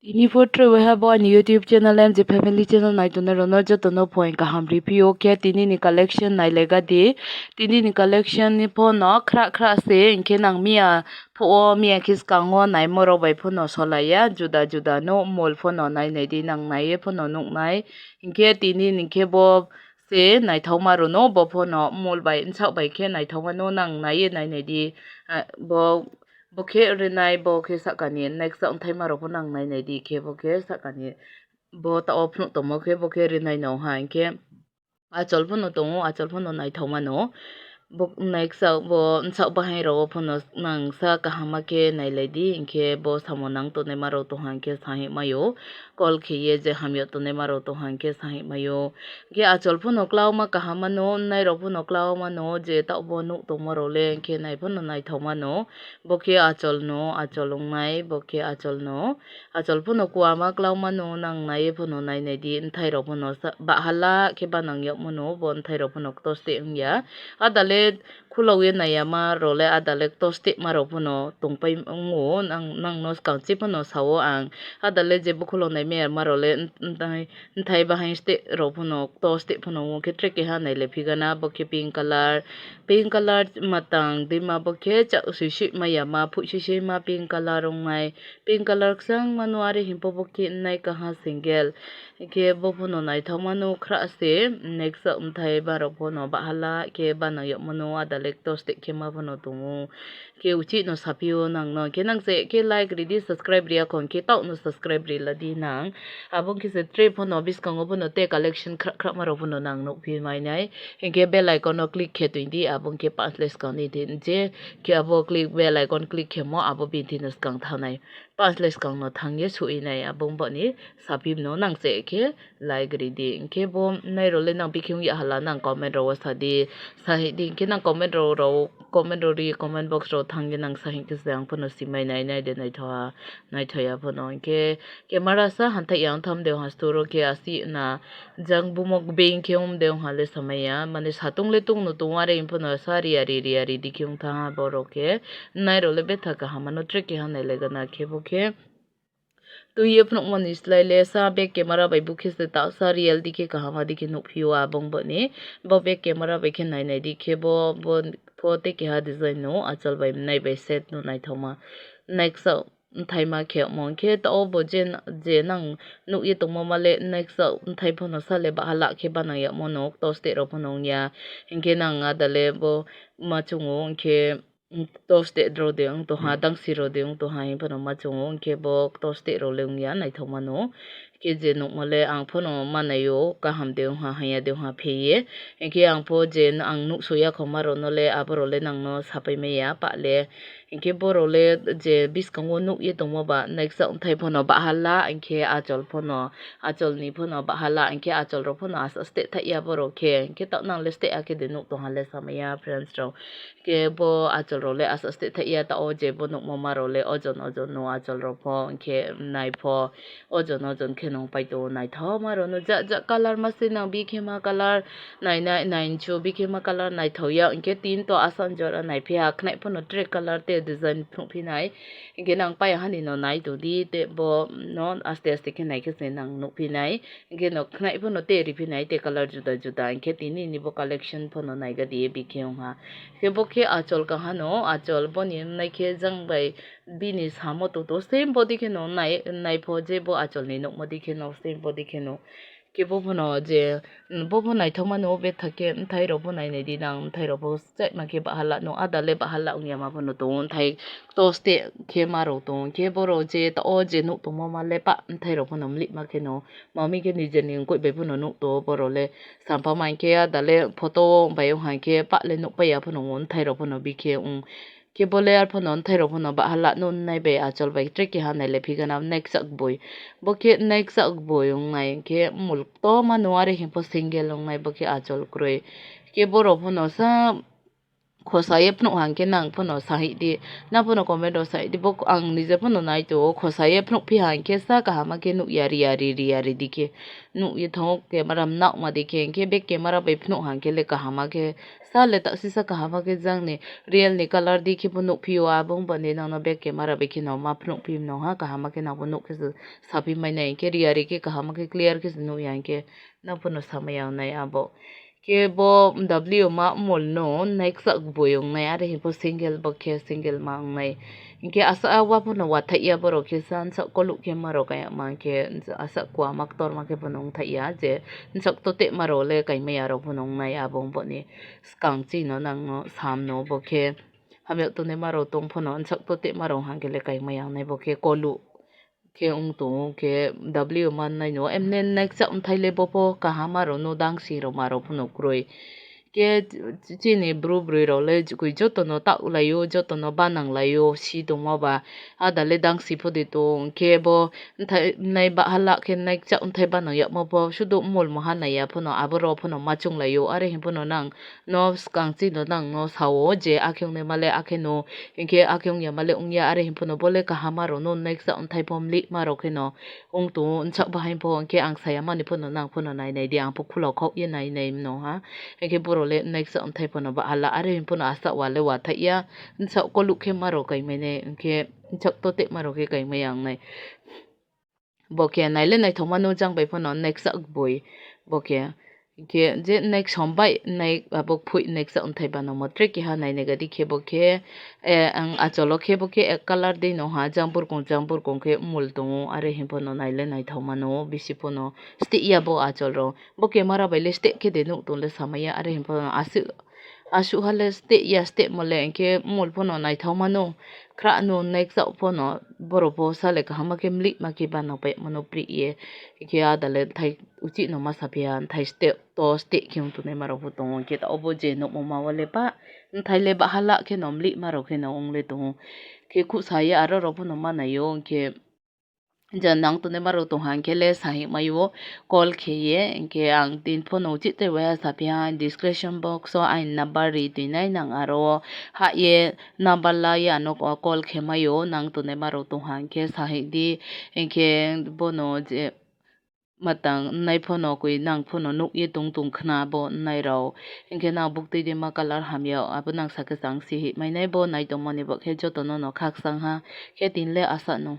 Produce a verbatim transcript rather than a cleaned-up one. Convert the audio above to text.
Tini pho tre waiha bo ani YouTube channel M J Family channel nai tongnai rokno jotono phoing kaham ripio khe tini ni collection nai lega di. Tini ni collection ni pho no khra khra se hinkhe nang miya phuo miya khe swkango naimo rok bai pho no solai ya juda juda no mol pho no nai nai di nang nai ye pho no nuk nai hinkhe tini ni khe bo se naithokma rwno bo pho no mol bai bwsak bai khe naithokma no nang nai ye nai nai di. Ah, bo Bo khe rinai, bo khe sakani next wngthaima rok phano ang nai nai di khe, bo khe sakani bo ta o phunuk tongmo khe, bo khe rinai no ha hinkhe achol phano tongo, achol phano naithok mano. Bo next bo bwsak bahai rok phano nang sa kaham ma khe nai lai di, hinkhe bo samo nang tongnai ma rok tong ha hinkhe sahi maio, call khe ye je hamya tongnai ma rok tong ha hinkhe sahi maio. Khe achol phano kwlangma kaham mano, nai rok phano kwlangma no je ta bo nuk tongma rok le hinkhe nai phano naithok mano. Bo khe achol no, achol wngnai, bo khe achol no. Achol phano kuama kwlangma no nang nai phano nai nai di, bwthai rok phano sa-, bahala khe banang yokmano, bo bwthai rok phano ktos te wngya. Ada le khulogwi naiyama role ada le ktos tepma rok phano tongpai wngo, nang, nangno swkang se phano sao ang. Ada le je bwkhulok nai maya ma role, bwthai bahai ste rok phano ktos te phano wngo khe tre keha nai le phigana, bo khe pink colour, pink colour matang dima bo khe chak sui sui maya ma phui sui sui ma pink colour wngnai, pink colour kwchang mano are himpo bo khe nai kaha single. Khe bo phano naithok mano khra se, next wngthai borok phano bahala khe banang yokmano ada le ktos te khe ma phano tongo. Khe uchi no sapio nang no, khe nang se khe like ridi, subscribe riya khon khe tok no subscribe rila di nang. Abo khe se tre phano biskango phano te collection khra khra ma rok phano nang nukphi mai nai. Hinkhe bell icon no click khe twi di, abo hinkhe panch le swkang ni di je khe abo click, bell icon click khe mo abo bini thani swkang thangnai. Panch le swkang no thang ye sui nai abo boni saphi no nang se khe like ri di. Hinkhe bo nai role nang bikhe wng ya hala nang comment rok o sa di. Sa hi di hinkhe nang comment rok, rok comment rok ri comment box rok thang ye nang sa hinkhe se ang phano simai nai nai de naithoha naithoya phano. Hinkhe camera sa hanthai yang tham de ha store o khe asi na jang bumok beng khe wng de wng ha le samaya mane satung le tung no tung are phano sa ri ari ri ari di khe wng tha ha borok khe nai role betha kaham ano tre keha nai le gana khe bo khe twi ye phunukmani slai le sa back camera bai bukhe se ta sa real dikhe kaham a dikhe nukphio a bong boni. Bo back camera bai khe nai nai dikhe bo, bo pho tei keha design no achal bai nai bai set no naithokma. Next o bwthai ma khe omo hinkhe ta o bo je, je nang nukye tongmo ma le next o bwthai phano sa le bahala khe banang yamo no ktos te rok phano wngya. Hinkhe nang ada le bo ma chungo hinkhe, mm, ktos te rode wng tongha, dangsi rode wng tongha, hinphano ma chungo, hinkhe bo ktos te role wngya, naithok mano. Khe je nukmo le ang phano manaio, kaham de wngha, hamya de wngha pheye. Hinkhe ang pho je ang nukso yakhoma rokno le, aborok le nangno sapai maya, pa le. Hinkhe borok le je biskango nukye tongmo ba, naiksa wngthai phano bahala, hinkhe achol phano, achol ni phano bahala, hinkhe achol rok phano asa site thaiya borok khe. Hinkhe ta nang le site akhe de nuk tongha le samaya, friends rok. Khe bo achol rok le asa site thaiya ta o je bo nukmo ma rok le ojon ojon no achol rok pho hinkhe nai pho ojon ojon khe nung pai tongo naithok ma rok no jak jak colour ma se nang bikhe ma colour nai nai nai hinchu bikhe ma colour naithok ya hinkhe tin to asa jora nai phiya khwnai phano tre colour te design phunuk phinai hinkhe nang pai hani no nai tong di te bo no aste aste khe nai khe se nang nuk phinai. Hinkhe no khwnai phano tei riphinai tei colour juda juda hinkhe tini ni bo collection phano naiga diye bikhe wngha. Hinkhe bo khe achol kahano, achol boni wngnaikhe jang bai bini samo toto same body kheno nai, naipho je bo achol ni nukmodi kheno same body kheno. Khe bo phano je, bo pho naithok mano, betha khe bwthai rok bo nai nai di nang, bwthai rok bo chaima khe bahala no, ada le bahala wngya ma phano tongo, bwthai tos te khe ma rok tongo, khe borok je ta o je nuk tongma ma le pa bwthai rok phano mlik ma kheno. Mami khe nijeni wngkoi bai phano nuk tongo borok le. Sampha mai khe ada le photo bai wng hai khe pa le nuk pai ya phano wng thai rok phano bikhe wng. Khe bo le ar phano wng thai rok phano bahala no nai bai achol bai tre keha nai le phigana next sak boi. Bo khe next sak boi wng nai khe muluk to ma nuari himpo single wng nai bo khe achol kwrwi. Khe borok phano sa Khosaye phunuk hangkhe nang phano sahidi, nang phano comment o sahidi, bo ang nije phano naitongo, khosaye phunuk phi hangkhe sa kahama khe nukya riyari riyari dikhe nukye thongo camera mnakma dikhe, hingkhe be camera bai phunuk hangkhe le kahama khe sa le taksisa kahama khe jangni real ni colour dikhe bo nukphio, abo wngpani nangno be camera bai kheno ma phunukphi mano ha, kahama khe nangbo nukhe se saphi manya, hingkhe riyari khe kahama khe clear khe se nukya, hingkhe nang phano samaya wngnai abo. Khe bo W ma mol no naiksa boi wngnai, are himpo single bo khe single ma wngnai. Hingkhe asa a wa phano wathaih ya borok khe sa, nsa koluk khe ma rok kaya ma khe asa kua ma ktor ma khe phano wngthaih ya je nsa to te ma rok le kaimai ya rok phano wngnai abo wngpani skang chino nang no sam no bo khe hamya tongnai ma rok tong phano nsa to te ma rok hangkhe le kaimai ya wngnai bo khe koluk khe wng tongo, khe W mannai no, emne naiksa wngthai le bo pho kaham aro no dangsi rok ma rok phano kwrwi. Khe chini bru bwrwi rok le kwrwi joto no tak lai o, joto no banang lai o, si tongma ba ada le dangsi pho de tong, khe bo wngthai nai bahala khe naiksa wngthai banang yakma pho sudu mol moha nai ya phano abo rok phano ma chung lai o, are him phano nang no skang chino nang no sao je akhe wngnai male akhe no, hingkhe akhe wngya male wngya, are him phano bo le kaham aro no naiksa wngthai pho mlik ma rok kheno wng tongo, nsak bahai pho hingkhe ang saya mani phano nang phano nai nai di, ang pho khulok khok ye nai nai mano ha, hingkhe borok le naiksa wngthai phano bahala, are him phano asa wa le wathaih ya, nsak koluk khe ma rok kaimai nai, hingkhe nsak to te ma rok khe kaimai ya wngnai. Bo khe naile naithokmano jang bai phano naiksa boi. Bo khe, khe je naik sombai naik abo phui naiksa wngthai bano motre keha nainai gadi khe bo khe, eh, ang acholo khe bo khe ek colour de no ha, jang burkong jang burkong khe mol tongo, are him phano naile naithokmano bisi phano steh ya bo achol rok. Bo camera bai le steh khe de nuk tong le samaya, are him phano aswk aswk ha le steh ya steh mo le, hingkhe mol phano naithok mano, khra no naiksa phano borok bo sa le kaham ma khe mlik ma khe bano pai mano pri ye, hingkhe ada le thai uchih no ma sa phiya, thai steh to steh khe wng tongnai ma rok bo tongo, hingkhe obo je nukmo ma o le ba, bthai le bahala khe no mlik ma rok khe no wng le tongo, khe khusa ye aro rok phano ma nai o, hingkhe. Ja nang tongnai ma rok tong hang khe le sahi mai o call khe ye, hingkhe ang tin phone no uchih tei waya sa phiya, description box o aini number ri twi nai, nang aro o ha ye number la ye ano call khe mai o, nang tongnai ma rok tong hang khe sahi di, hingkhe bono je matang nai phone no kwi nang phone no nuk ye tong tong khna bo nai rok, hingkhe nang buk twi de ma colour hamya abo nang sa khe chang si hi mai nai bo nai tong mani bo khe joto no no khakchang ha khe tin le asa no.